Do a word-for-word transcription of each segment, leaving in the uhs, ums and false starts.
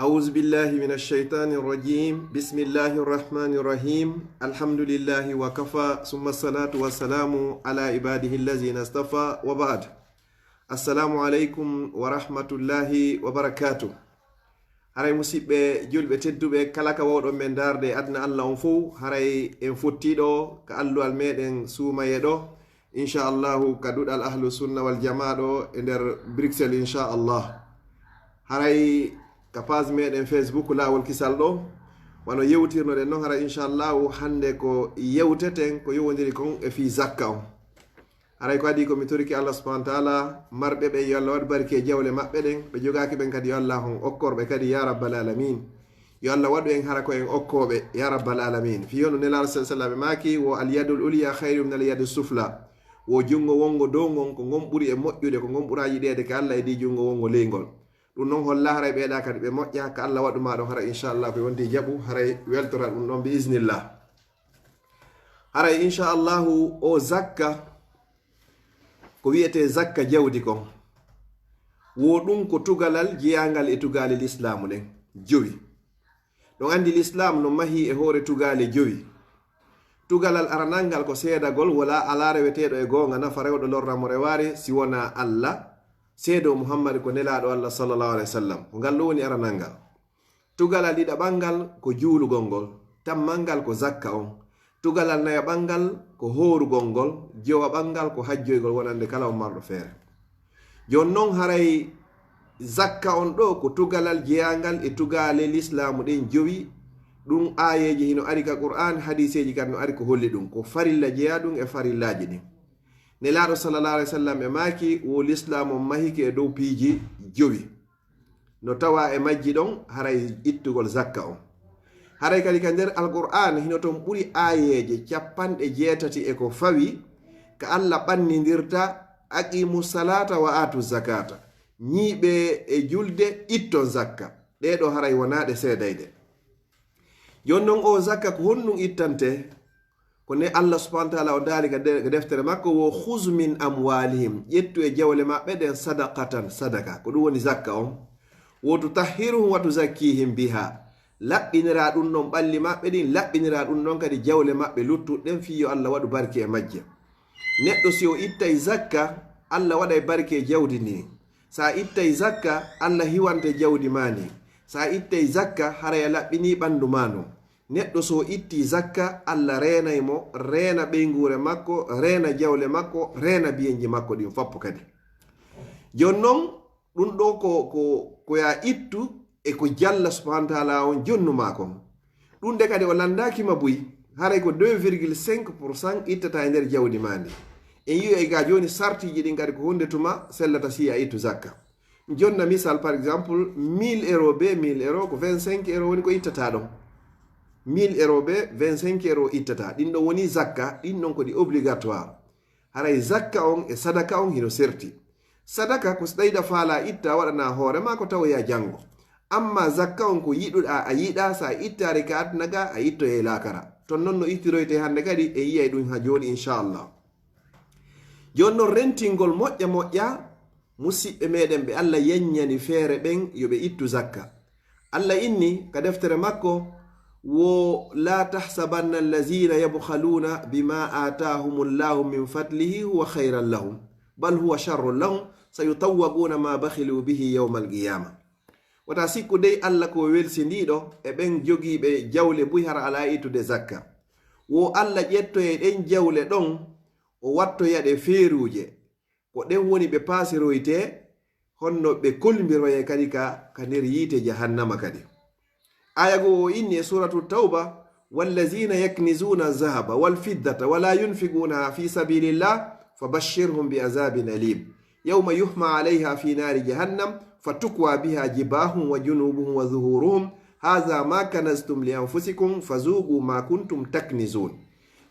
أعوذ بالله من الشيطان الرجيم. بسم الله الرحمن الرحيم. الحمد لله وكفى، ثم الصلاة والسلام على عباده الذين اصطفى، وبعد. السلام عليكم ورحمة الله وبركاته. Haray musiɓɓe julɓe tedduɓe, kala ka wawɗon men ndaarde e aduna Allah on fow, haray en fottii ɗo ka alluwal meɗen suumaye ɗo, inchallahu ka duɗal ahlu sunna wal jamaa ɗo e nder Bruxelles, inchallah. Haray ka page meɗen Facebook Laawol Kisal ɗo, wano yewtirnoɗen non, haray inchallahu hannde ko yewteten ko yowondiri kon e fii zakka on. Haray ko adii ko mi torike Allah subhanahu wa taala, marɓe ɓen yo Allah waɗu barke e jawle maɓɓe ɗen, ɓe jogaaki ɓen kadi yo Allah on okkor ɓe kadi ya rabbal alamin. Yo Allah waɗu en hara ko en okkooɓe ya rabbal alamin. Fii hono Nelaaɗo sallallahu alaihi wasallam maaki, wo al yadul ulya khairu min al yadi sufla. Wo junngo wonngo dow ngon ko ngon ɓuri e moƴƴude, ko ngon ɓura yiɗeede ka Allah e di junngo wonngo ley ngol. Ɗum non holla haray ɓeeɗa kadi ɓe moƴƴa, ka Allah waɗu ma ɗon haray inchallah ko wonti jaɓu, haray weltora ɗum ɗon bi iznillah. Haray inchallahu o zakka, ko wiyetee zakka jawdi kon, wo ɗum ko tugalal jeyaangal e tugaale lislaamu ɗen jowi. Ɗon anndi lislaam no mahii e hoore tugaale jowi. Tugalal aranal ngal ko seedagol wala alaa reweteeɗo e goonga nafa rewɗo lorra mo rewaare si wonaa Allah, seedo Muhammad ko nelaaɗo Allah sallallahu alaihi wasallam. Ko ngal ɗo woni aranal ngal. Tugalal ɗiɗaɓal ngal ko juulugol ngol, tammal ngal ko zakka on. Tugalal nayaɓal ngal ko hoorugol ngol, jowaɓal ngal ko hajjoygol wonande kala on marɗo feere. Jooni non haray zakka on ɗo ko tugalal jeyaangal e tugaale lislaamu ɗen jowi, ɗum aayeeje hino ari ka Qur'an, hadiiseeji kan no ari ko holli ɗum, ko farilla jeyaa ɗum e farillaaji ɗin. Nelaaɗo sallallahu alaihi wasallam e maaki wo lislaamu on mahike e dow piiji jowi. No tawa e majji ɗon haray ittugol zakka on. Haray kadi ka nder Alqur'aan hino ton ɓuri aayeeje capanɗe jeetati e ko fawi ka Allah ɓannindirta, "Aqimu salata wa atu zakata." Ñiiɓe e julde, itton zakka. Ɗee ɗoo haray wonaa ɗe seedayɗe. Jooni non oo zakka ko honɗum ittantee? Ko ne Allah subhanahu wa ta'ala o daali ka de-, ka deftere makko, wo, "Khuz min amwalihim," ƴettu e jawle maɓɓe ɗen, "sadaqatan," sadaka. Ko ɗum woni zakka on. "Wo tutahhiruhum wa tuzakkihim biha." Laɓɓinira ɗum ɗon ɓalli maɓɓe ɗin, laɓɓinira ɗum ɗon kadi jawle maɓɓe luttuɗe ɗen, fii yo Allah waɗu barke e majje. Neɗɗo si o ittay zakka, Allah waɗay barke e jawdi ndin. Sa ittay zakka, Allah hiwante jawdi maa ndin. Sa ittay zakka, haray a laɓɓinii ɓandu maa ndun. Neɗɗo so itti zakka, Allah reenay mo, reena ɓeynguure makko, reena jawle makko, reena biyenji makko ɗin fappu kadi. Jooni non, ɗum ɗoo ko, ko, ko ya ittu e ko Jalla subhanahu wa ta'ala on jonnu maa kon. Ɗum de kadi o lanndaaki ma buy, haray ko deux virgule cinq pour cent ittata e nder jawdi maa ndi. En yi'oy ga jooni sartiiji ɗin kadi ko huunde tuma sellata si a ittu zakka. Jonna misal, par exemple, mille euro be mille euro ko vingt-cinq euro woni ko ittata ɗon. Mille euro be vingt-cinq euro ittata. Ɗin ɗon woni zakka, ɗin ɗon ko ɗi obligatoire. Haray zakka on e sadaka on hino serti. Sadaka ko si ɗayda faala itta waɗana hoore maa ko tawoya janngo. Amma zakka on ko yiɗuɗa a yiɗa, sa ittaare ka aduna ga a ittoyay laakara. Ton non no ittiroyte hannde kadi e yi'ay ɗum ha jooni inchallah. Jooni non rentingol moƴƴa moƴƴa, musiɓɓe meɗen ɓe Allah yanñani feere ɓen yo ɓe ittu zakka. Allah inni ka deftere makko, wo, "La tahsabanna allazina yabkhaluna bima atahumullahu min fadlihi huwa khairan lahum, bal huwa sharrun lahum, sayutawwaquna ma bakhilu bihi yawmal qiyama." Wata sikku dey Allah ko welsindiiɗo e ɓen jogiiɓe jawle buy hara alaa ittude zakka. Wo Allah ƴettoye ɗen jawle ɗon, o wattoya ɗe feeruuje. Ko ɗen woni ɓe paasiroytee, honno ɓe kolmbiroyee kadi ka, ka nder yiite jahannama kadi. Aya goo o inni e Suratu Tawba, "Wallazina yaknizuna zahaba wal fiddata wala yunfigunaha fi sabilillah, fabashshirhum bi azabin alim. Yawma yuhma alayha fi nari jahannam, fatukwa biha jibahum wa junubuhum wa zuhuruhum, hadha ma kanaztum li anfusikum, fazuqu ma kuntum taknizun."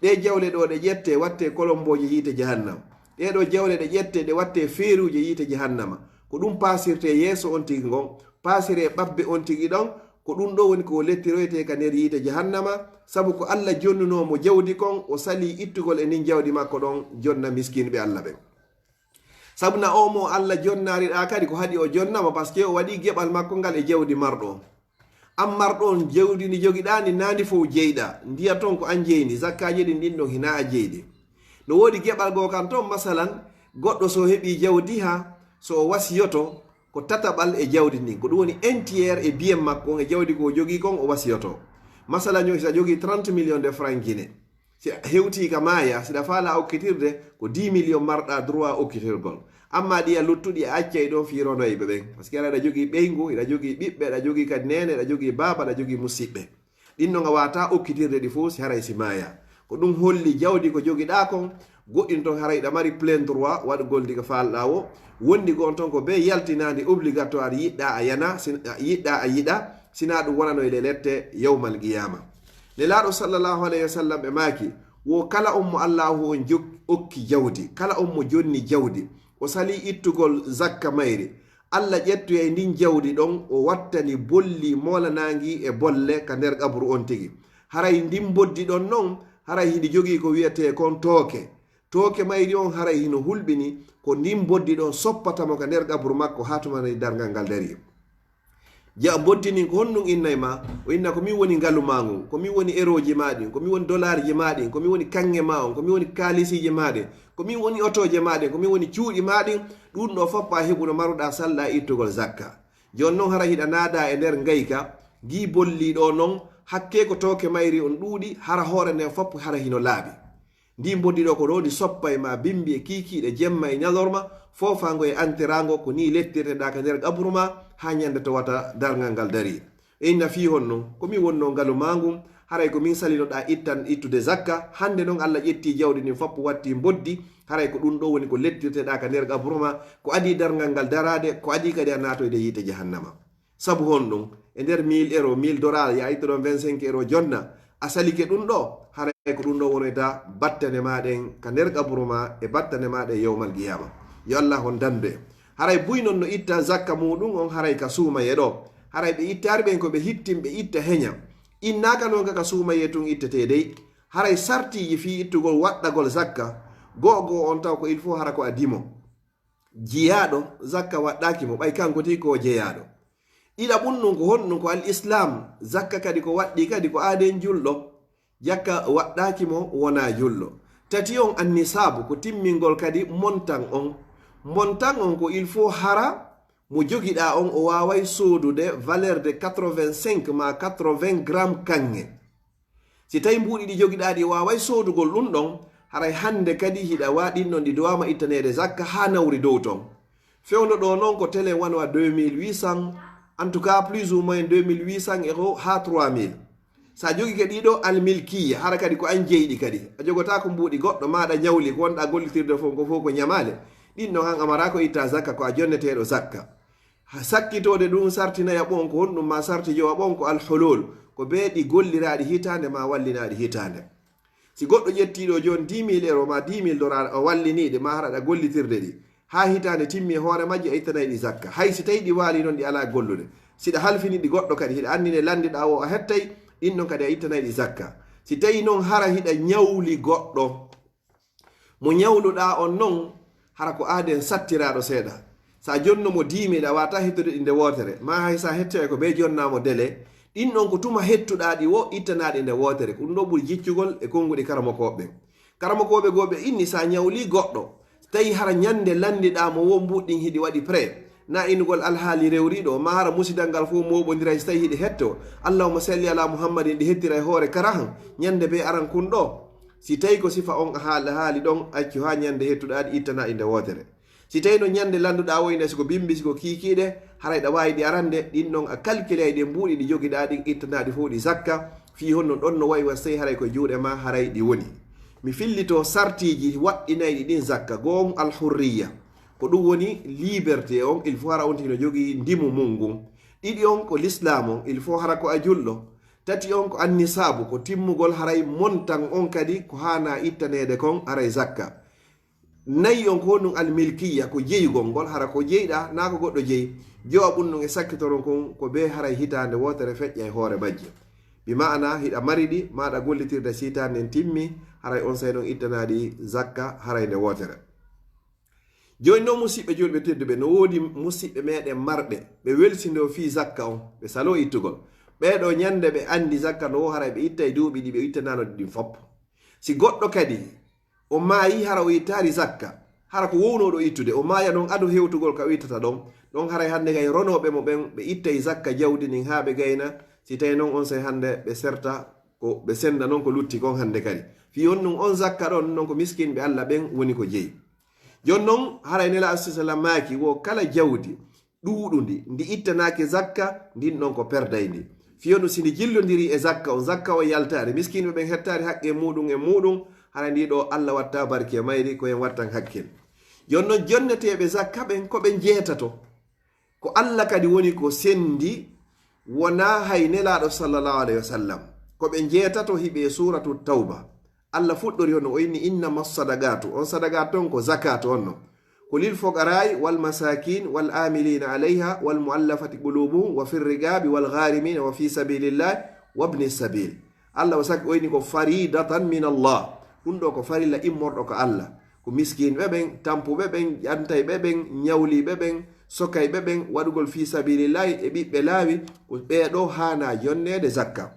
Ɗee jawle ɗoo ɗe ƴettee wattee kolombooje yiite jahannama. Ɗee ɗoo jawle ɗe ƴettee ɗe wattee feeruuje yiite jahannama. Ko ɗum paasirtee yeeso on tigi ngon, paasiree ɓabbe on tigi ɗon, ko ɗum ɗoo woni ko lettiroytee ka nder yiite jahannama, sabu ko Allah jonnunoo mo jawdi kon, o salii ittugol e ndin jawdi makko ɗon, jonna miskinɓe Allah ɓen. Sabu na o mo Allah jonnaari ɗaa kadi ko haɗi o jonnama, parce que o waɗii geɓal makko ngal e jawdi marɗo on. An marɗo on, jawdi ndi jogiɗaa ndi, naa ndi fow jeyɗaa. Ndiya ton ko an jeyndi, zakkaaji ɗin, ɗin ɗon hinaa a jeyɗi. No woodi geɓal goo kan ton, masalan, goɗɗo so heɓii jawdi ha, so o wasiyoto, ko tataɓal e jawdi ndin. Ko ɗum woni un tiers e biyen makko on, e jawdi ko o jogii kon, o wasiyoto. Masalan, yo si a jogii trente millions de francs Guinée. Si a hewtii ka maaya, si ɗa faalaa okkitirde, ko dix millions marɗaa droit okkitirgol. Amma ɗi a luttuɗi a accay ɗon fii ronoyɓe ɓen. Parce que aɗa jogii ɓeyngu, hiɗa jogii ɓiɓɓe, aɗa jogii kadi neene, aɗa jogii baaba, aɗa jogii musiɓɓe. Ɗin non a waawataa okkitirde ɗi fow si haray si maaya. Ko ɗum holli jawdi ko jogiɗaa kon, goɗɗin ton haray hiɗa mari plein droit waɗugol ndi ko faalɗaa woo. Wondi goo on ton ko bee yaltinaandi obligatoire, yiɗɗaa a yana, sin-, yiɗɗaa a yiɗa, sinaa ɗum wonano e le lette yawmal qiyaama. Nelaaɗo sallallahu alayhi wa sallam ɓe maaki, wo kala on mo Allaahu on jok-, okki jawdi, kala on mo jonni jawdi, o salii ittugol zakka mayri, Alla ƴettoyay ndin jawdi ɗon, o wattani bolli moolanaangi e bolle ka nder qabru on tigi. Haray ndin mboddi ɗon non, haray hiɗi jogii ko wi'etee kon tooke. Tooke mayri on haray hino hulɓini, ko ndin mboddi ɗon soppata mo ka nder qabru makko haa tuma nde darngal ngal darii. Ja, mboddi ndin ko honɗum innay ma? O inna ko min woni ngalu maa ngun, ko min woni erooji maa ɗin, ko min woni dolaarji maa ɗin, ko min woni kaŋŋe maa on, ko min woni kaalisiiji maa ɗin, ko min woni otooje maa ɗin, ko min woni cuuɗi maa ɗin. Ɗum ɗoo fof a heɓuno maruɗaa salɗaa ittugol zakka. Jooni non hara hiɗa naadaa e nder ngayka, ngii bolli ɗoo non, hakkee ko tooke mayri on ɗuuɗi, hara hoore nden fof hara hino laaɓi. Ndii mboddi ɗoo ko ɗoo ndi soppa e ma bimbi e kiikiiɗe jemma e ñalorma, foofaango e anteraango, ko nii lettirteɗaa ka nder qabru ma haa ñande towata darngal ngal darii. E inna fii honno, ko min wonnoo ngalu maa ngun, haray ko min salinoɗaa ittan, ittude zakka, hannde non Alla ƴettii jawdi ndin fappu watti mboddi, haray ko ɗum ɗoo woni ko lettirteɗaa ka nder qabru ma, ko adii darngal ngal daraade, ko adii kadi a naatoyde yiite jahannama. Sabu honɗum? E nder mille euros, mille dollars, ya ittoɗon vingt-cinq euros jonna, a salike ɗum ɗoo, haray ko ɗum ɗoo wonoyta battane maa ɗen ka nder qabru ma e battane maa ɗen yawmal qiyaama. Yo Alla on dandu en. Haray buy non no itta zakka muuɗum on haray ka suumayee ɗoo. Haray ɓe ittaari ɓen ko ɓe hittin ɓe itta heña. Innaaka non ka, ka suumayee tun ittetee dey. Haray sartiiji fii ittugol waɗɗagol zakka, go'o go'o on taw ko il faut hara ko a dimo. Jiyaaɗo, zakka waɗɗaaki mo, ɓay kanko tigi ko o jeyaaɗo. Ɗiɗaɓun ɗun ko honɗun? Ko al islaam, zakka kadi ko waɗɗii kadi ko aaden julɗo. Jakka waɗɗaaki mo wonaa julɗo. Tati on, an nisaabu, ko timmingol kadi montan on. Montan on ko il faut hara mo jogiɗaa on o waaway soodude valeur de quatre-vingt-cinq ma quatre-vingts grammes kaŋŋe. Si tawi mbuuɗi ɗi jogiɗaa ɗi waaway soodugol ɗum ɗon, haray hannde kadi hiɗa wa-, ɗin ɗon ɗi dowaama ittaneede zakka haa nawri dow ton. Fewndo ɗoo non ko telen wano a deux mille huit cents, en tout cas plus ou moins deux mille huit cents euros haa trois mille. Sa jogike ɗii ɗoo almilkiya, hara kadi ko an jeyɗi kadi. A jogotaako mbuuɗi goɗɗo, ma aɗa ñawli, ko wonɗaa gollitirde fof, ko fof ko ñamaale. Ɗin ɗon an a maraa ko itta zakka, ko a jonneteeɗo zakka. Ha sakkitoode ɗum, sarti nayaɓo on ko honɗum, ma sarti jowaɓo on ko alhulul, ko bee ɗi golliraaɗi hitaande ma wallinaaɗi hitaande. Si goɗɗo ƴettii ɗoo jooni dix mille euros ma dix mille dollars o walliniiɗe ma hara ɗa gollitirde ɗi, haa hitaande timmi e hoore majje a ittanay ɗi zakka. Hay si tawi ɗi waali non ɗi alaa gollude. Si ɗa halfini ɗi goɗɗo kadi, hiɗa anndi nde lanndiɗaa woo a hettay, ɗin ɗon kadi a ittanay ɗi zakka. Si tawi non hara hiɗa ñawli goɗɗo, mo ñawluɗaa on non, hara ko aaden sattiraaɗo seeɗa. Sa jonno mo dix mille, a waawataa hettude ɗi nde wootere. Ma hay sa hettoyay ko bee jonnaa mo délai, ɗin ɗon ko tuma hettuɗaa ɗi woo, ittanaa ɗi nde wootere. Ko ɗum ɗoo ɓuri jiccugol e konnguɗi karamokooɓe ɓen. Karamokooɓe goo ɓe inni sa ñawlii goɗɗo, tawi hara ñande lanndiɗaa mo woo mbuuɗi ɗin hiɗi waɗi prêt, na inugol alhaali rewriiɗo, ma hara musidal ngal fof mooɓondiray si tawi hiɗi hetto, Allahumma salli ala Muhammadin, ɗi hettiray hoore karahan, ñande bee aran kun ɗoo. Si tawi ko sifa on a haali, haali ɗon, accu haa ñande hettuɗaa ɗi, ittanaa ɗi nde wootere. Si tawi no ñande lannduɗaa woynde, si ko bimbi, si ko kiikiiɗe, haray ɗa waawi ɗi arande, ɗin ɗon a kalkilay ɗi mbuuɗi ɗi jogiɗaa ɗin, ittanaa ɗi fof ɗi zakka, fii honno ɗon no wayi wa si tawi haray ko juuɗe ma haray ɗi woni. Mi fillito sartiiji waɗɗinayɗi ɗin zakka. Goo on alhurriya, ko ɗum woni liberté on, il faut hara on tigi no jogii ndimu mun ngun. Ɗiɗi on ko l'islam on, il faut hara ko a julɗo. Tati on ko annisaabu, ko timmugol haray montan on kadi ko haanaa ittaneede kon haray zakka. Nayi on ko honɗum? Almilkiya, ko jeyugol ngol, hara ko jeyɗaa, naa ko goɗɗo jeyi. Jowaɓun ɗum e sakkitoron kon ko bee haray hitaande wootere feƴƴa e hoore majje. Bi ma'ana hiɗa mari ɗi, ma ɗa gollitirde si hitaande nden timmi, haray on saa'i non ittanaa ɗi zakka haray nde wootere. Jooni non, musiɓɓe julɓe tedduɓe, no woodi musiɓɓe meɗen marɓe, ɓe welsindoo fii zakka on, ɓe saloo ittugol. Ɓee ɗoo ñande ɓe anndi zakka no woo, haray ɓe ittay duuɓi ɗi ɓe ittanano ɗin fof. Si goɗɗo kadi o maayi, hara o ittaali zakka, hara ko wownooɗo ittude, o maaya noon ado hewtugol ka o ittata ɗon, ɗon haray hannde kay ronooɓe mo ɓen, ɓe ittay zakka jawdi ndin haa ɓe gayna. Si tawi noon on sey hannde ɓe serta, ko ɓe sennda noon ko lutti kon hannde kadi. Fii on ɗum on zakka ɗon, non ko miskinɓe Alla ɓen woni ko jeyi. Jooni non, haray Nelaaɗo sallallahu alayhi wa sallam maaki, wo kala jawdi ɗuuɗundi, ndi ittanaaki zakka, ndin ɗon ko perdayndi. Fii on ɗum si ndi jillondiri e zakka on, zakka on yaltaari, miskinɓe ɓen hettaari haqqe muuɗum e muuɗum, haray ndi ɗoo Alla watta barke mayri, ko en wattan haqqen. Jooni non, jonneteeɓe zakka ɓen, ko ɓe njeetato. Ko Alla kadi woni ko senndi, wonaa hay Nelaaɗo sallallahu alayhi wa sallam. Ko ɓe njeetato hiɓe e Suuratu Tawba. Alla fuɗɗori hono o inni, "Innama sadaqatu." On sadaqatu on ko zakatu on non. "Ko lil fuqara'i wal masakin wal amilina alayha wal muallafati qulubuhum wa fir riqabi wal gharimina wa fi sabilillahi wabni sabil." Alla o saki o inni ko faridatan min Allah. Ɗum ɗo ko farilla immorɗo ko Alla. Ko miskinɓe ɓen, tampuɓe ɓen, ƴantayɓe ɓen, ñawliiɓe ɓen, sokayɓe ɓen, waɗugol fi sabilillahi e ɓiɓɓe laawi, ko ɓee ɗo haana jonneede zakka.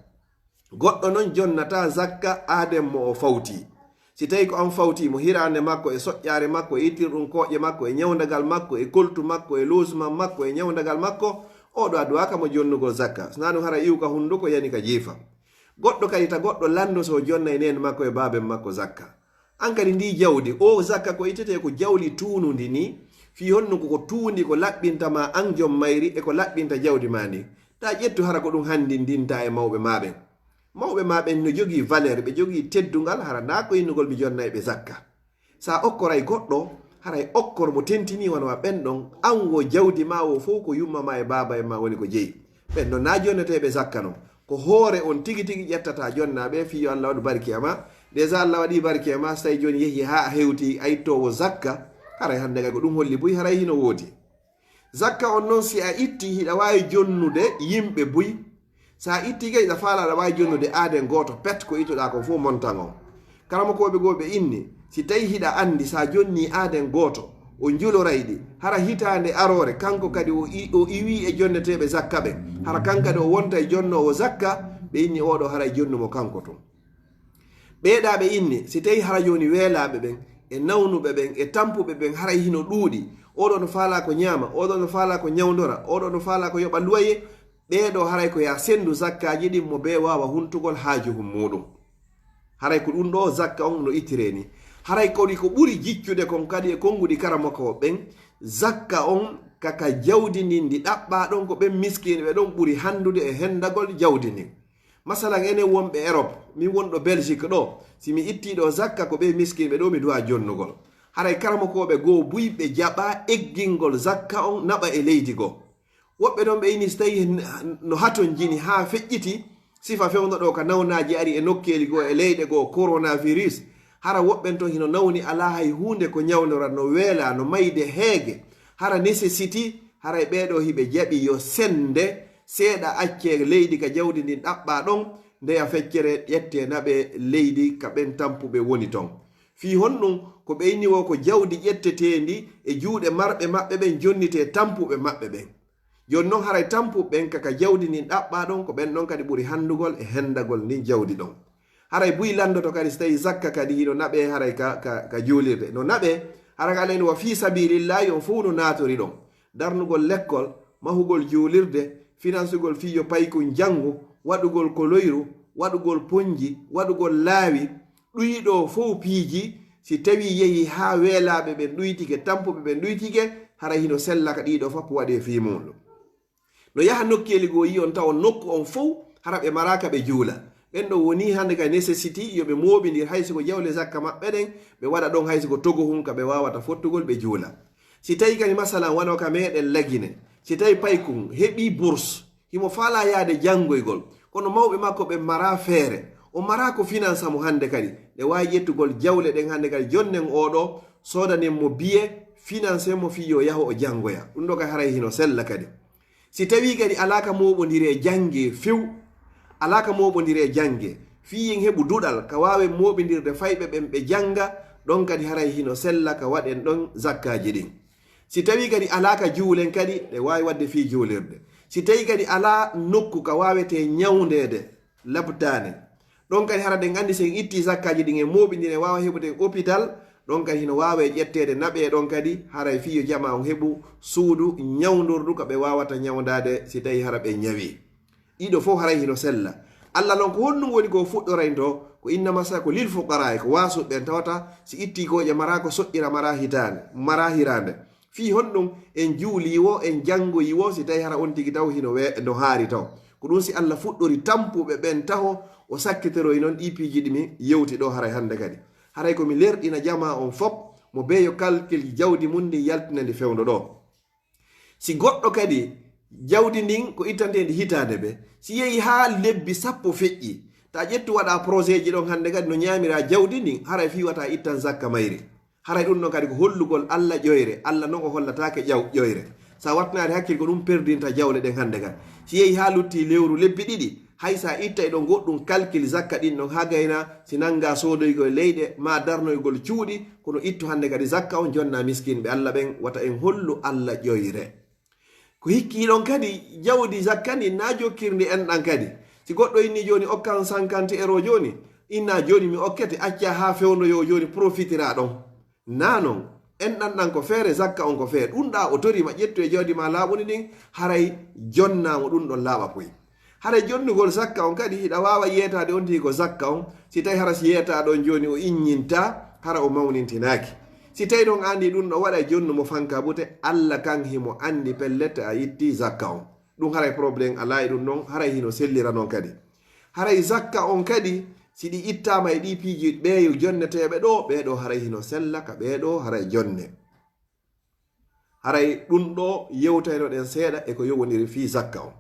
Goɗɗo non jonnata zakka aaden mo o fawti. Si tawi ko on fawti mo hiraande makko e soƴƴaare makko e ittirɗum kooƴe makko e ñawndagal makko e koltu makko e logement makko e ñawndagal makko, o ɗo a duwaaka mo jonnugol zakka. Sinaa ɗum hara iwka hunnduko yani ka jiifa. Goɗɗo kadi ta goɗɗo lanndo so o jonnay neen makko e baaben makko zakka. An kadi ndi jawdi, o zakka ko ittete ko jawli tuunundi ni, fii honno ko ko tuundi ko laɓɓinta ma an jom mayri e ko laɓɓinta jawdi ma ndi. Ta ƴettu hara ko ɗum hanndindinta e mawɓe ma ɓen. Mawɓe ma ɓen no jogii valeur, ɓe jogii teddungal, hara naa ko innugol mi jonnay ɓe zakka. Sa okkoray goɗɗo, haray okkor mo tentini wano wa ɓen ɗon, an wo jawdi ma wo fow ko yumma ma e baaba en ma woni ko jeyi. Ɓen ɗon na jonneteeɓe zakka non. Ko hoore on tigi tigi ƴettata jonna ɓe fii yo Allah waɗu barki e ma. Déjà Allah waɗi barki e ma, so tawi jooni yehi haa a hewti a ittoowo zakka, haray hannde kay ko ɗum holli buy haray hino woodi. Zakka on non si a itti hiɗa waawi jonnude yimɓe buy. So a itti kay hiɗa faala aɗa waawi jonnude aaden gooto pet ko ittuɗaa kon fow montan on. Karamokooɓe goo ɓe inni, si tawi hiɗa anndi so a jonnii aaden gooto, o njuloray ɗi, hara hitaande aroore, kanko kadi o i-, o iwii e jonneteeɓe zakka ɓen, hara kan kadi o wontay jonnoowo zakka, ɓe inni, "Oo ɗoo haray jonnu mo kanko tun." Ɓeeɗaa ɓe inni, si tawi hara jooni weelaaɓe ɓen, e nawnuɓe ɓen, e tampuɓe ɓen, haray hino ɗuuɗi, "Oo ɗoo no faalaa ko ñaama, oo ɗoo no faalaa ko ñawndora, oo ɗoo no faalaa ko yoɓa luwaye," ɓee ɗoo haray ko yo a senndu zakkaaji ɗin mo bee waawa huntugol haajuhun muuɗum. Haray ko ɗum ɗoo zakka on no ittiree ni. Haray kadi ko ɓuri jiccude kon kadi e konnguɗi karamokooɓe ɓen, zakka on ka, ka jawdi ndin ndi ɗaɓɓaa ɗon ko ɓen miskiinɓe ɗon ɓuri hanndude e henndagol jawdi ndin. Masalan, enen wonɓe Europe, min wonɗo Belgique ɗoo, si mi ittii ɗoo zakka ko ɓee miskiinɓe ɗoo mi duwaa jonnugol. Haray karamokooɓe goo buy ɓe jaɓaa eggingol zakka on naɓa e leydi goo. Woɓɓe ɗon ɓe inni si tawi n-, no hatonjini haa feƴƴiti, sifa fewndo ɗoo ka nawnaaji ari e nokkeeli goo e leyɗe goo, coronavirus, hara woɓɓen ton hino nawni alaa hay huunde ko ñawndora, no weelaa, no mayde heege, hara nécessité, haray ɓee ɗoo hiɓe jaɓi yo sennde seeɗa accee leydi ka jawdi ndin ɗaɓɓaa ɗon, ndeya feccere ƴettee naɓee leydi ka ɓen tampuɓe woni ton. Fii honɗum? Ko ɓe inni wo ko jawdi ƴetteteendi e juuɗe marɓe maɓɓe ɓen jonnitee tampuɓe maɓɓe ɓen. Jooni non haray tampuɓe ɓen ka, ka jawdi ndin ɗaɓɓaa ɗon, ko ɓen ɗon kadi ɓuri hanndugol e henndagol ndin jawdi ɗon. Haray buy lanndoto kadi si tawi zakka kadi hino naɓee haray ka, ka, ka juulirde. No naɓee, hara ka alani wa fii sabilillahi on fow no naatori ɗon. Darnugol lekkol, mahugol juulirde, finansugol fii yo paykun janngu, waɗugol koloyru, waɗugol ponji, waɗugol laawi, ɗuy ɗoo fow piiji, si tawii yehii haa weelaaɓe ɓen ɗuytike, tampuɓe ɓen ɗuytike, haray hino sella ka ɗii ɗoo fof waɗee fii muuɗum. No yaha nokkeeli goo, yi'on tawon nokku on fow, hara ɓe maraaka ɓe juula. Ɓen ɗoo wonii hannde ka nécessité, yo ɓe mooɓindir, hay si ko jawle zakka maɓɓe ɗen, ɓe waɗa ɗon hay si ko togohun ka ɓe waawata fottugol ɓe juula. Si tawii kadi, masalan, wano ka meɗen Lagine, si tawii paykun heɓii bourse, himo faalaa yaade janngoygol, kono mawɓe makko ɓen maraa feere, o maraa ko finansa mo hannde kadi, ɗe waawi ƴettugol jawle ɗen hannde kadi, jonnen oo ɗoo, soodanen mo biye, finansen mo fii yo yahu o janngoya. Ɗum ɗoo kay haray hino sella kadi. Si tawii kadi alaa ka mooɓondiree janngee few, alaa ka mooɓondiree janngee, fii en heɓu duɗal ka waawen mooɓindirde fayɓe ɓen ɓe jannga, ɗon kadi haray hino sella ka waɗen ɗon zakkaaji ɗin. Si tawii kadi alaa ka juulen kadi, ɗe waawi waɗde fii juulirde. Si tawi kadi alaa nokku ka waawetee ñawndeede labtaane, ɗon kadi hara ɗen anndi si en itti zakkaaji ɗin en mooɓindini en waawa heɓude hôpital, ɗon kadi hino waawee ƴetteede naɓee ɗon kadi haray fii yo jamaa on heɓu suudu ñawndordu ka ɓe waawata ñawndaade si tawi hara ɓe ñawii. Ɗiɗo fof haray hino sella. Alla non ko honɗum woni ko fuɗɗoraynto? Ko innama sa ko lil fuqaraa, ko waasuɓe ɓen tawata si itti gooƴa mara ko soƴƴira mara hitaande, mara hiraande. Fii honɗum? En juulii wo, en janngoyii wo, si tawi hara on tigi taw hino we-, no haari taw. Ko ɗum si Alla fuɗɗori tampuɓe ɓen taho, o sakkitoroy non ɗii piiji ɗi mi yewti ɗo haray hannde kadi. Haray ko mi lerɗina jamaa on fop, mo bee yo kalkil jawdi mun ndin yaltina ndi fewndo ɗo. Si goɗɗo kadi jawdi ndin ko ittanteendi hitaande be, si yehi haa lebbi sappo feƴƴi, ta ƴettu waɗa projet ji ɗon hannde kadi no ñaamira jawdi ndin, haray fii wata ittan zakka mayri. Haray ɗum ɗon kadi ko hollugol Alla ƴoyre, Alla non o hollataake ƴaw-, ƴoyre. Sa wattanaade hakkil ko ɗum perdinta jawle ɗen hannde kadi. Si yehi haa lutti lewru lebbi ɗiɗi, hay sa ittay ɗon goɗɗum kalkil zakka ɗin ɗon haa gayna si nannga soodoygol leyɗe maa darnoygol cuuɗi, kono ittu hannde kadi zakka on jonna miskinɓe Alla ɓen, wata en hollu Alla ƴoyre. Ko hikki ɗon kadi jawdi zakka ndi na jokkirndi enɗan kadi. Si goɗɗo inni jooni okkan cinquante euro jooni, inna jooni mi okkete, acca haa fewndo yo jooni profitira ɗon. Na non, enɗan ɗan ko feere, zakka on ko feere. Ɗum ɗa o tori ma ƴettu e jawdi ma laaɓundi ɗin, haray jonna mo ɗum ɗon laaɓa poy. Haray jonnugol zakka on kadi, hiɗa waawa yeetaade on tigi ko zakka on, si tawi hara si yeetaa ɗon jooni o inñinta, hara o mawnintinaaki. Si tawi ɗon anndi ɗum ɗo waɗa jonnu mo fanka bute, Alla kan himo anndi pellet a itti zakka on. Ɗum haray problème alaa e ɗum ɗon, haray hino sellira non kadi. Haray zakka on kadi, si ɗi ittaama e ɗii piiji ɓeeyo jonneteeɓe ɗo, ɓee ɗo haray hino sella ka ɓee ɗo haray jonne. Haray ɗum ɗo yewtaynoɗen seeɗa e ko yowondiri fii zakka on.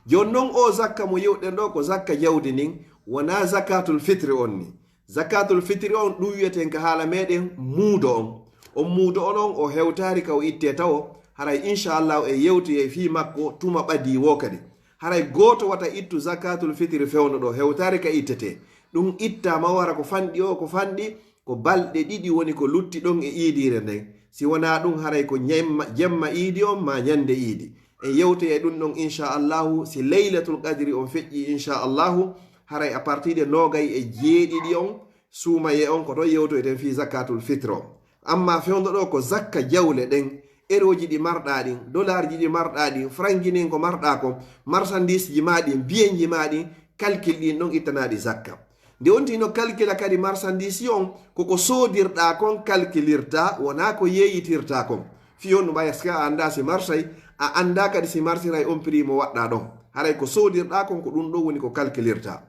Jooni non o zakka mo yewɗen ɗo ko zakka jawdi ndin, wonaa zakatul fitri on ni. Zakatul fitri on ɗum wiyeten ka haala meɗen muudo on. On muudo on on o hewtaari ka o ittee tawo, haray inchallahu e yewtoyay fii makko tuma ɓadii woo kadi. Haray gooto wata ittu zakatul fitri fewndo ɗo, hewtaari ka ittete. Ɗum ittaama wara ko fanɗi o, ko fanɗi, ko balɗe ɗiɗi woni ko lutti ɗon e iidiire nden. Si wonaa ɗum, haray ko ñemma-, jemma iidi on maa ñande iidi. En yewtoyay ɗum ɗon inchallahu, si laylatul qadri on feƴƴi inchallahu, haray à partir de noogay e jeeɗiɗi on, suumayee on ko ton yewtoyten fii zakatul fitri on. Amma fewndo ɗo ko zakka jawle ɗen, erooji ɗi marɗaa ɗin, dolaarji ɗi marɗaa ɗin, frangi nin ko marɗaa kon, marsandiisji maa ɗin, biyenji maa ɗin, kalkil ɗin ɗon ittanaaɗi zakka. Nde on tigi no kalkila kadi marsandiisi on, ko ko soodirɗaa kon kalkilirta, wonaa ko yeeyitirta kon. Fii on ɗum ɓay est-ce que a anndaa si marsay, a anndaa kadi si marsiray on prix mo waɗɗaa ɗon. Haray ko soodirɗaa kon ko ɗum ɗon woni ko kalkilirta.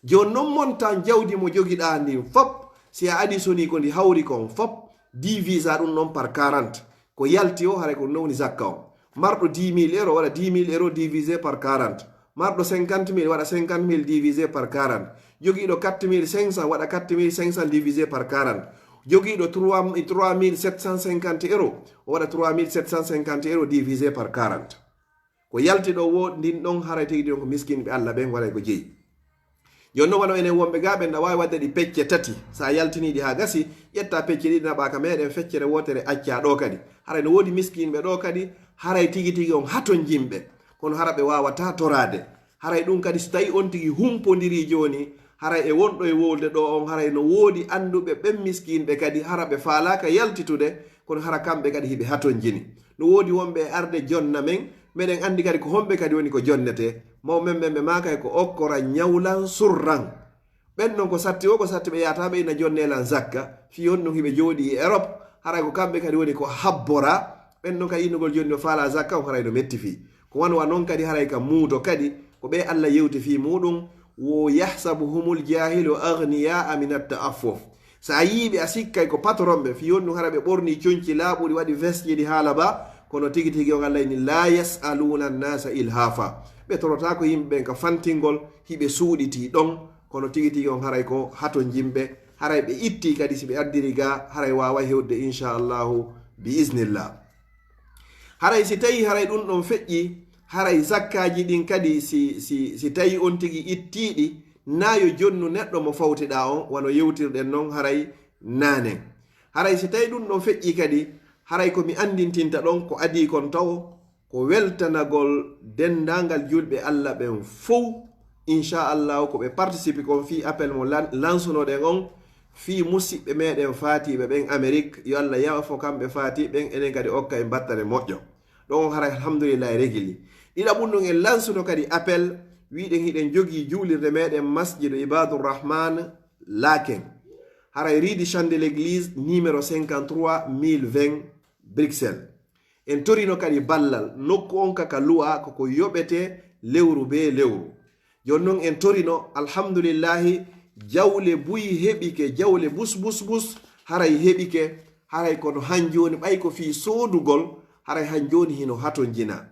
Jooni non montant jawdi mo jogiɗaa ndin fop, si a adisonii ko ndi hawri kon fop, divisa ɗum ɗon par quarante. Ko yalti o, haray ko ɗum ɗon woni zakka on. Marɗo dix mille euro, waɗa dix mille euro divisé par quarante. Marɗo cinquante mille, waɗa cinquante mille divisé par quarante. Jogiiɗo quatre mille cinq cents, waɗa quatre mille cinq cents divisé par quarante. Jogiiɗo trois, trois mille sept cent cinquante euro, o waɗa trois mille sept cent cinquante euro divisé par quarante. Ko yalti ɗo wo, ndin ɗon haray tigi ɗin ko miskinɓe Alla ɓen, waray ko jeyi. Jooni non wano enen wonɓe gaa ɓen, ɗa waawi waɗde ɗi pecce tati. Sa yaltinii ɗi haa gasi, ƴetta pecce ɗiɗi naɓaa ka meɗen, feccere wootere accaa ɗo kadi. Haray no woodi miskinɓe ɗo kadi, haray tigi tigi on hatonjinɓe. Kono hara ɓe waawataa toraade. Haray ɗum kadi so tawi on tigi humpondirii jooni, haray e wonɗo e wolde ɗo on, haray no woodi annduɓe ɓen miskinɓe kadi, hara ɓe faalaaka yaltitude, kono hara kamɓe kadi hiɓe hatonjini. No woodi wonɓe e arde jonna men, meɗen anndi kadi ko homɓe kadi woni ko jonnetee. Maw men ɓen ɓe maakay ko okkora ñawlan surran. Ɓen non ko satti o, ko satti ɓe yaata ɓe ina jonnee lan zakka. Fii on ɗum hiɓe jooɗii e Europe, haray ko kamɓe kadi woni ko habbora. Ɓen non ka innugol jooni no faalaa zakka on, haray no metti fii. Ko wano wa non kadi haray ka muudo kadi, ko ɓe Alla yewti fii muuɗum, wo yahsabuhumul jahilu aghniyaa min at-ta'affuf. Sa yii ɓe a sikkay ko patron ɓe, fii on ɗum hara ɓe ɓornii conci laaɓuɗi, waɗi veste ji ɗi haala ba, kono tigi tigi on Alla inni, "La yas'aluna an-nasa ilhafa." Ɓe torotaako yimɓe ɓen ka fantingol, hiɓe suuɗitii ɗon, kono tigi tigi on haray ko hatonjinɓe, haray ɓe ittii kadi si ɓe addiri gaa, haray waaway hewde inchallahu bi iznillah. Haray si tawi haray ɗum ɗon feƴƴi, haray zakkaaji ɗin kadi si, si, si tawi on tigi ittii ɗi, na yo jonnu neɗɗo mo fawtiɗaa on, wano yewtirɗen non haray naanen. Haray si tawi ɗum ɗon feƴƴi kadi, haray ko mi anndintinta ɗon ko adii kon tawo, ko weltanagol denndaangal julɓe Allah ɓen fow, inchallahu, ko ɓe participe kon fii appel mo lan- lansunoɗen on, fii musiɓɓe meɗen faatiiɓe ɓen Amerik, yo Allah yaafo kamɓe faatiiɓe ɓen, enen kadi okka en battane moƴƴo. Ɗon on haray alhamdulillahi regili. Ɗiɗaɓun ɗon en lansuno kadi appel, wiɗen hiɗen jogii juulirde meɗen Masjidu Ibadur Rahman Laken. Haray Rue du Champ de l'Église, numéro cinquante-trois, mille vingt, Bruxelles. En torino kadi ballal, nokku on ka ka luwaa, ko ko yoɓete lewru bee lewru. Jooni non en torino, alhamdulillahi, jawle buy heɓike, jawle bus, bus, bus, haray heɓike, haray kono han jooni ɓay ko fii soodugol, haray han jooni hino hatonjinaa.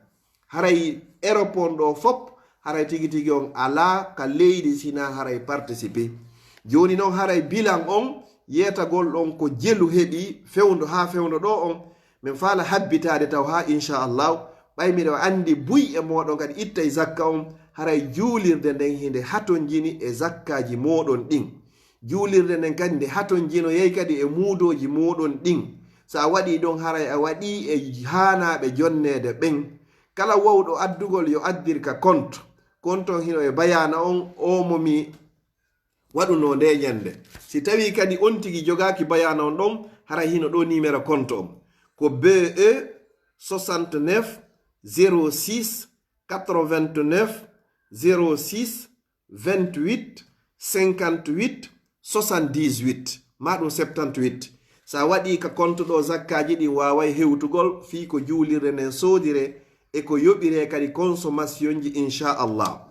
Haray Europe on ɗoo fop, haray tigi tigi on alaa ka leydi sinaa haray participe. Jooni non haray bilan on, yeetagol ɗon ko jelu heɓi fewndo haa fewndo ɗoo on, min faala habbitaade taw haa inchallahu, ɓay miɗo anndi buy e mooɗon kadi ittay zakka on, haray juulirde nden hinde hatonjini e zakkaaji mooɗon ɗin. Juulirde nden kadi nde hatonjinoyay kadi e muudooji mooɗon ɗin. So a waɗii ɗon, haray a waɗii e haanaaɓe jonneede ɓen. Kala wawɗo addugol yo addir ka compte. Compte on hino e bayaana on, o mo mi waɗunoo nde ñannde. Si tawii kadi on tigi jogaaki bayaana on ɗon, haray hino ɗoo numéro compte on. Ko B E soixante-neuf zéro six quatre-vingt-neuf zéro six vingt-huit cinquante-huit soixante-dix-huit, maa ɗum septante-huit. So a waɗii ka compte ɗoo, zakkaaji ɗin waaway hewtugol fii ko juulirde nden soodire e ko yoɓiree kadi consommation ji, inchallah.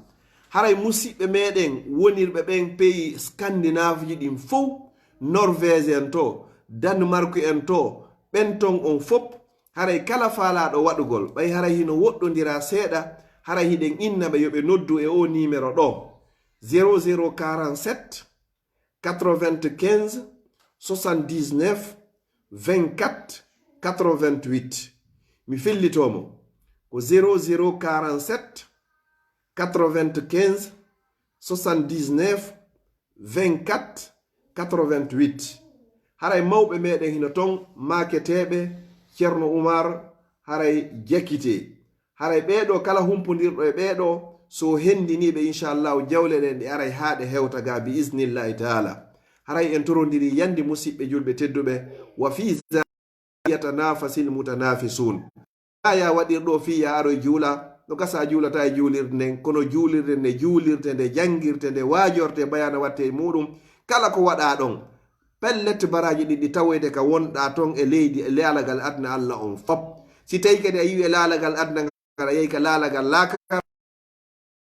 Haray musiɓɓe meɗen wonirɓe ɓen pays Scandinave ji ɗin fow, Norvège en to, Danemark en to, ɓen ton on fop, haray kala faalaaɗo waɗugol, ɓay haray hino woɗɗondiraa seeɗa, haray hiɗen inna ɓe yo ɓe noddu e oo numéro ɗoo, zéro zéro quarante-sept quatre-vingt-quinze soixante-dix-neuf vingt-quatre quatre-vingt-huit. Mi fillitoo mo, ko zéro zéro quarante-sept quatre-vingt-quinze soixante-dix-neuf vingt-quatre quatre-vingt-huit. Haray mawɓe meɗen hino ton, maaketeeɓe, Ceerno Umar, haray jakitee. Haray ɓee ɗoo, kala humpondirɗo e ɓee ɗoo, so o hendinii ɓe, inchallahu, jawle ɗen ɗe aray haa ɗe hewta ga, bi isnillahi taala. Haray en torondirii yandi, musiɓɓe julɓe tedduɓe, wa fi zalika falyatanafasil mutanafisun. Yaa waɗirɗo fii yaa aroy juula, no gasa juulata e juulirde nden, kono juulirde nde juulirte, nde janngirte, nde waajorte, bayaana watte e muuɗum, kala ko waɗaa ɗon. Pellet, baraaji ɗin ɗi tawoyte ka wonɗaa ton e leydi, e laalagal aduna Allah on fop. Si tawii kadi a yi'ii e laalagal aduna ngal, a yehi ka laalagal laakara,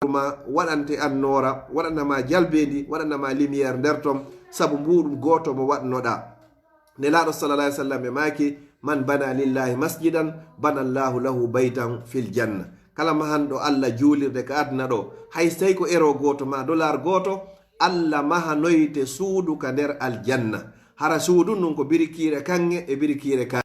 ma waɗante annoora, waɗana ma jalbeendi, waɗana ma lumière nder ton, sabu mbuuɗum gooto mo waɗnoɗaa. Nelaaɗo sallallahu alaihi wasallam e maaki, "Man bana lillahi masjidan, bana Allahu lahu baytan fil janna." Kala mahanɗo Allah juulirde ka aduna ɗo, hay so tawi ko euro gooto ma dollar gooto, Allah mahanoyte suudu ka nder aljanna. Hara suudu ndun ko birikiire kaŋŋe e birikiire ka.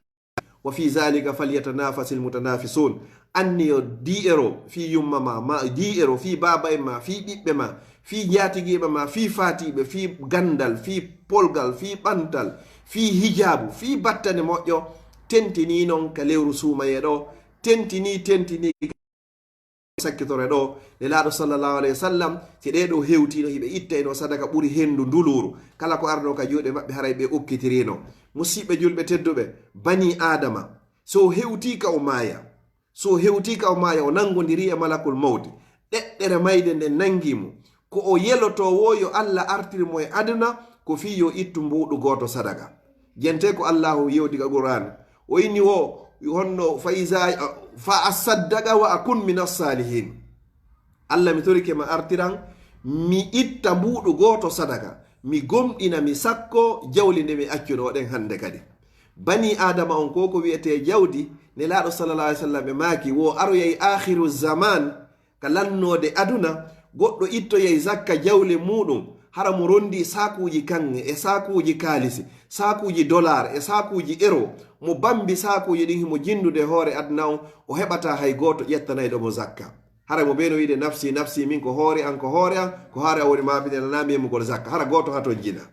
"Wa fi zalika falyatanafasil mutanafisun." Anniyo dix euros fii yumma ma, ma dix euros fii baaba en ma, fii ɓiɓɓe ma, fii njaatigiiɓe ma, fii faatiiɓe, fii ganndal, fii polgal, fii ɓantal, fii hijaabu, fii battane moƴƴo, tentinii non ka lewru suumayee ɗo, tentinii, tentinii sakkitore ɗo. Nelaaɗo sallallahu alaihi wasallam, si ɗee ɗo hewtiino, hiɓe ittayno sadaka ɓuri henndu nduluuru. Kala ko arno ka juuɗe maɓɓe, haray ɓe okkitiriino. Musiɓɓe julɓe tedduɓe, banii Aadama, so o hewtii ka o maaya, so o hewtii ka o maaya, o nanngondirii e malakul mawti, ɗeɗɗere mayde nden nanngi mo, ko o yelotoo woo yo Allah artir mo e aduna, ko fii yo ittu mbuuɗu gooto sadaka. Jente ko Allahu yewdi ka Qur'an. O inni woo, honno, "Fa iza, fa asaddaqa wa akun min as-salihin." Allah, mi torike ma artiran, mi itta mbuuɗu gooto sadaka, mi gomɗina, mi sakko jawli nde mi accuno ɗen hannde kadi. Banii Aadama on ko, ko wi'etee jawdi, Nelaaɗo sallallahu alaihi wasallam ɓe maaki, wo aroyay akhiru zaman, ka lannoode aduna, goɗɗo ittoyay zakka jawle muuɗum, hara mo rondi saakuuji kaŋŋe e saakuuji kaalisi, saakuuji dollar e saakuuji euro, mo bambi saakuuji ɗin himo jinndude hoore aduna on, o heɓataa hay gooto ƴettanayɗo mo zakka. Hara mo bee no wi'ude, "Nafsi, nafsi, min ko hoore an, ko hoore an, ko hoore an woni maapinanaa mi heɓugol zakka." Hara gooto hatonjinaa.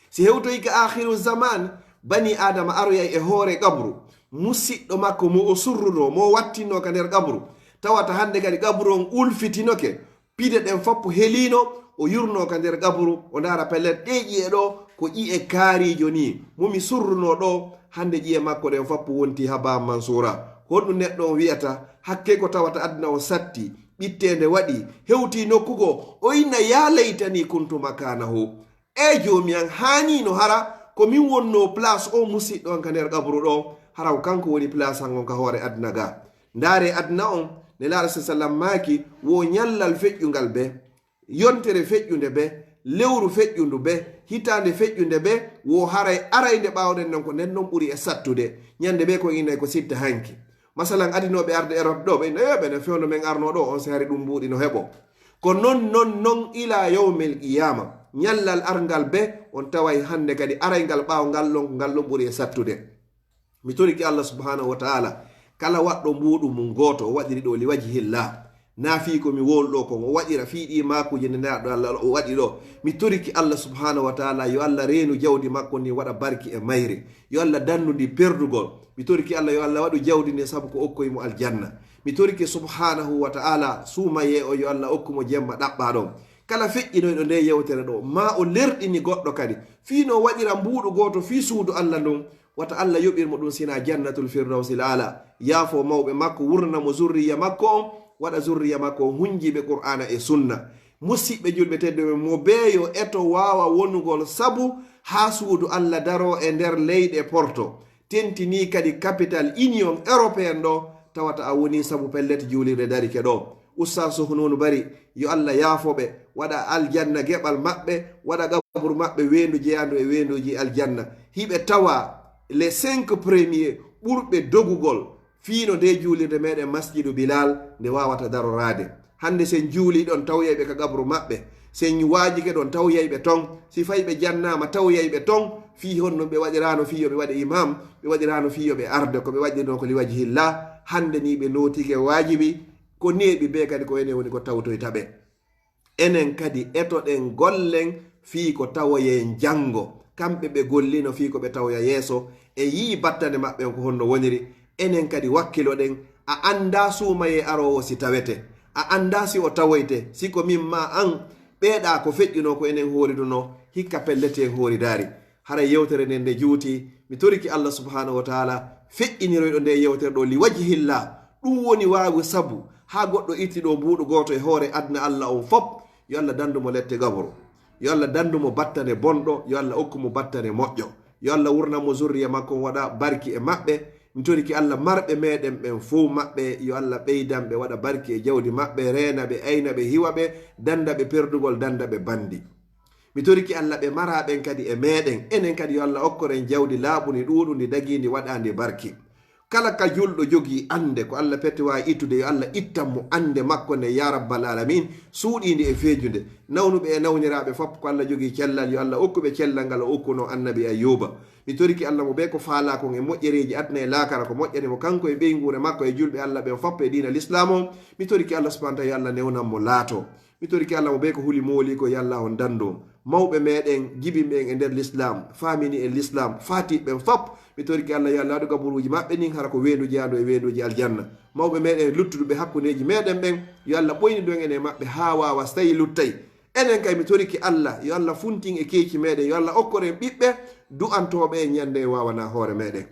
Si hewtoyi ka akhiru zaman, banii Aadama aroyay e hoore qabru, musiɗɗo makko mo o surruno, mo o wattinno ka nder qabru, tawata hannde kadi qabru on ulfitinoke, pide ɗen foppo helino, o yurno ka nder qabru, o ndaara pellet, ɗe ƴi'e ɗo ko ƴi'e kaariijo ni, mo mi surruno ɗo, hannde ƴi'e makko ɗen foppo wonti haba mansuura. Honɗum neɗɗo on wi'ata? Hakke ko tawata aduna on satti, ɓitteende waɗi, hewti nokku goo, o inna, "Ya laytani kuntu makanahu." E Joomi an, haanino hara ko min wonno place o musiɗɗo an ka nder qabru ɗo, hara ko kanko woni place an on ka hoore aduna ga. Ndaare aduna on, Nelaaɗo sa sallam maaki, wo ñallal feƴƴungal be, yontere feƴƴunde be, lewru feƴƴundu be, hitaande feƴƴunde be, wo haray araynde ɓaawɗen non ko nden non ɓuri e sattude. Ñande be ko inay ko sitta hanki. Masalan, adinooɓe arde Europe ɗo, ɓe inna, "Eh, ɓe no fewndo men arno ɗo, on se hari ɗum mbuuɗi no heɓo." Ko non, non, non ila yawmil qiyama. Ñallal arngal be, on taway hannde kadi arayngal ɓaawo ngal ɗon, ngal ɗon ɓuri e sattude. Mi toriki Allah subhanahu wa ta'ala, kala waɗɗo mbuuɗu mum gooto, o waɗiri ɗo li wajhillah. Na fii ko mi wowluɗo kon, o waɗira fii ɗi maakuuji nde Nelaaɗo Allah o waɗi ɗo. Mi toriki Allah subhanahu wa ta'ala, yo Allah reenu jawdi makko ndin, waɗa barki e mayri. Yo Allah dandu ndi perdugol. Mi toriki Allah, yo Allah waɗu jawdi ndin sabu ko okkoyi mo aljanna. Mi toriki subhanahu wa ta'ala, suumayee o, yo Allah okku mo jemma ɗaɓɓaaɗo. Kala feƴƴinoyɗo nde yewtere ɗo, ma o lerɗini goɗɗo kadi, fii no waɗira mbuuɗu gooto fii suudu Allah ndun, wata Allah yoɓir mo ɗum sina Jannatul Firdawsil Aala. Yaafo mawɓe makko, wurna mo zurriya makko on, waɗa zurriya makko on hunjiiɓe Qur'aana e Sunna. Musiɓɓe julɓe tedduɓe, mo beeyo eto waawa wonugol sabu haa suudu Allah daroo e nder leyɗe Porto, tentinii kadi capital Union Européen ɗo, tawata a wonii sabu pellet juulirde darike ɗo. Oustaz Sohnoonu Bari, yo Allah yaafo ɓe, waɗa aljanna geɓal maɓɓe, waɗa qabru maɓɓe weendu jeyaandu e weenduuji aljanna. Hiɓe tawa les cinq premiers ɓurɓe dogugol fii no nde juulirde meɗen Masjidu Bilal nde waawata daroraade. Hannde sen juulii ɗon tawoyay ɓe ka qabru maɓɓe, sen waajike ɗon tawoyay ɓe ton, si fay ɓe jannaama tawoyay ɓe ton, fii honno ɓe waɗiraano fii yo ɓe waɗe imam, ɓe waɗiraano fii yo ɓe arde, ko ɓe waɗirno ko li wajhillah, hannde nii ɓe nootike waajibi, ko neeɓi bee kadi ko enen woni ko tawtoyta ɓe. Enen kadi etoɗen gollen fii ko tawoyen janngo. Kamɓe ɓe gollino fii ko ɓe tawoya yeeso, en yi'i battane maɓɓe on ko honno woniri. Enen kadi wakkiloɗen, a anndaa suumayee aroowo si tawete, a anndaa si o tawoyte, si ko min maa an, ɓeeɗa ko feƴƴunoo ko enen hooriduno, hikka pellet en hooridaari. Haray yewtere nden nde juuti, mi toriki Allah subhanahu wa ta'ala, feƴƴiniroyɗo nde yewtere ɗo li wajhillah, ɗum woni waawi sabu haa goɗɗo itti ɗo mbuuɗu gooto e hoore aduna Allah on fop, yo Allah dandu mo lette gaboro, yo Allah dandu mo battane bonɗo, yo Allah okku mo battane moƴƴo, yo Allah wurna mo zurriya makko on waɗa barki e maɓɓe. Mi toriki Allah marɓe meɗen ɓen fow maɓɓe, yo Allah ɓeydan ɓe, waɗa barki e jawdi maɓɓe, reena ɓe, ayna ɓe, hiwa ɓe, danda ɓe perdugol, danda ɓe bandi. Mi toriki Allah ɓe mara ɓen kadi e meɗen, enen kadi yo Allah okkoren jawdi laaɓundi, ɗuuɗundi, dagiindi, waɗaandi barki. Kala ka julɗo jogii annde ko Allah peti waawi ittude, yo Allah ittan mo annde makko nde, ya rabbal alamin, suuɗiinde e feejunde. Nawnuɓe e nawniraaɓe fop ko Allah jogii cellal, yo Allah okku ɓe cellal ngal o okkuno annabi Ayyuba. Mi toriki Allah mo bee ko faalaa kon e moƴƴereeji aduna e laakara, ko moƴƴani mo kanko e ɓeynguure makko e julɓe Allah ɓen fop e diina Lislaam on. Mi toriki Allah subhanahu wa ta'ala yo Allah newnan mo laato. Mi toriki Allah mo bee ko huli mooli ko, yo Allah on dandu. Mawɓe meɗen, jibinɓe en e nder Lislaam, faamini en Lislaam, faatiɓe ɓen fop, mi toriki Allah yo Allah waɗu gaburuuji maɓɓe ndin hara ko weendu jeyaandu e weenduuji aljanna. Mawɓe meɗen luttuɓe hakkundeeji meɗen ɓen, yo Allah ɓoynidu en e maɓɓe haa waawa, so tawi luttay. Enen kay mi toriki Allah, yo Allah funtin e keeci meɗen, yo Allah okkoren ɓiɓɓe du'antooɓe en ñande en waawana hoore meɗen.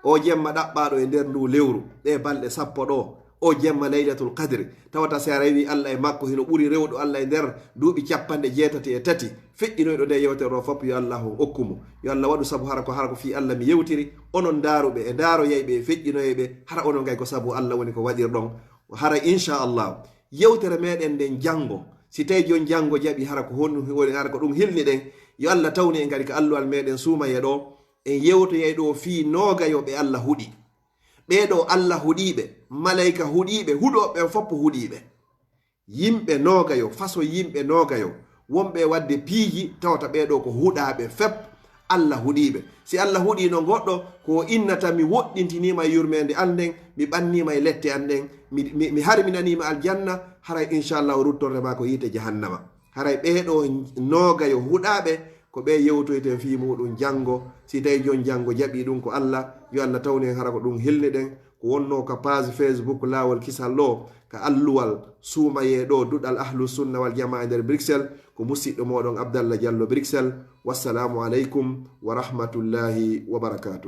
O jemma ɗaɓɓaaɗo e nder ndu lewru, ɗe balɗe sappo ɗo, o jemma Laylatul Qadri, tawata si a rewi Allah e makko, hino ɓuri rewɗo Allah e nder duuɓi capanɗe jeetati e tati, feƴƴinoyɗo nde yewtere ɗo fop, yo Allah on okku mo. Yo Allah waɗu sabu hara ko, hara ko fii Allah mi yewtiri, onon ndaaruɓe e ndaaroyayɓe e feƴƴinoyɓe, hara onon kay ko sabu Allah woni ko waɗirɗon. Hara inchallah, yewtere meɗen nden janngo, si tawi jon janngo jaɓi, hara ko honɗum woni, hara ko ɗum hilniɗen, yo Allah tawnu en kadi ka alluwal meɗen suumayee ɗo, en yewtoyay ɗo fii noogayo ɓe Allah huɗi. Ɓee ɗo Allah huɗiiɓe, malayka huɗiiɓe, huɗooɓe ɓen foppo huɗiiɓe. Yimɓe noogayo, façon yimɓe noogayo, wonɓe e waɗde piiji, tawata ɓee ɗo ko huɗaaɓe fep, Allah huɗiiɓe. Si Allah huɗiino goɗɗo, ko o innata, "Mi woɗɗintiniima e yurmeende an nden, mi ɓanniima e lette an ɗen, mi, mi, mi harminaniima aljanna," haray inchallah o ruttorde ma ko yiite jahannama. Haray ɓee ɗo noogayo huɗaaɓe, Ko ɓe yewtoyten fii muɗum janngo. Si tawi jon janngo jaɓi ɗum ko Allah, yo Allah tawnu en hara ko ɗum hilniɗen. Ko wonno ka page Facebook Laawol Kisal ɗo, ka alluwal suumayee ɗo Duɗal Ahlu Sunna wal Jamaa e nder Bruxelles, ko musiɗɗo moɗon Abdallah Diallo Bruxelles. Wassalaamu aleykum wa rahmatullahi wa barakaatuh.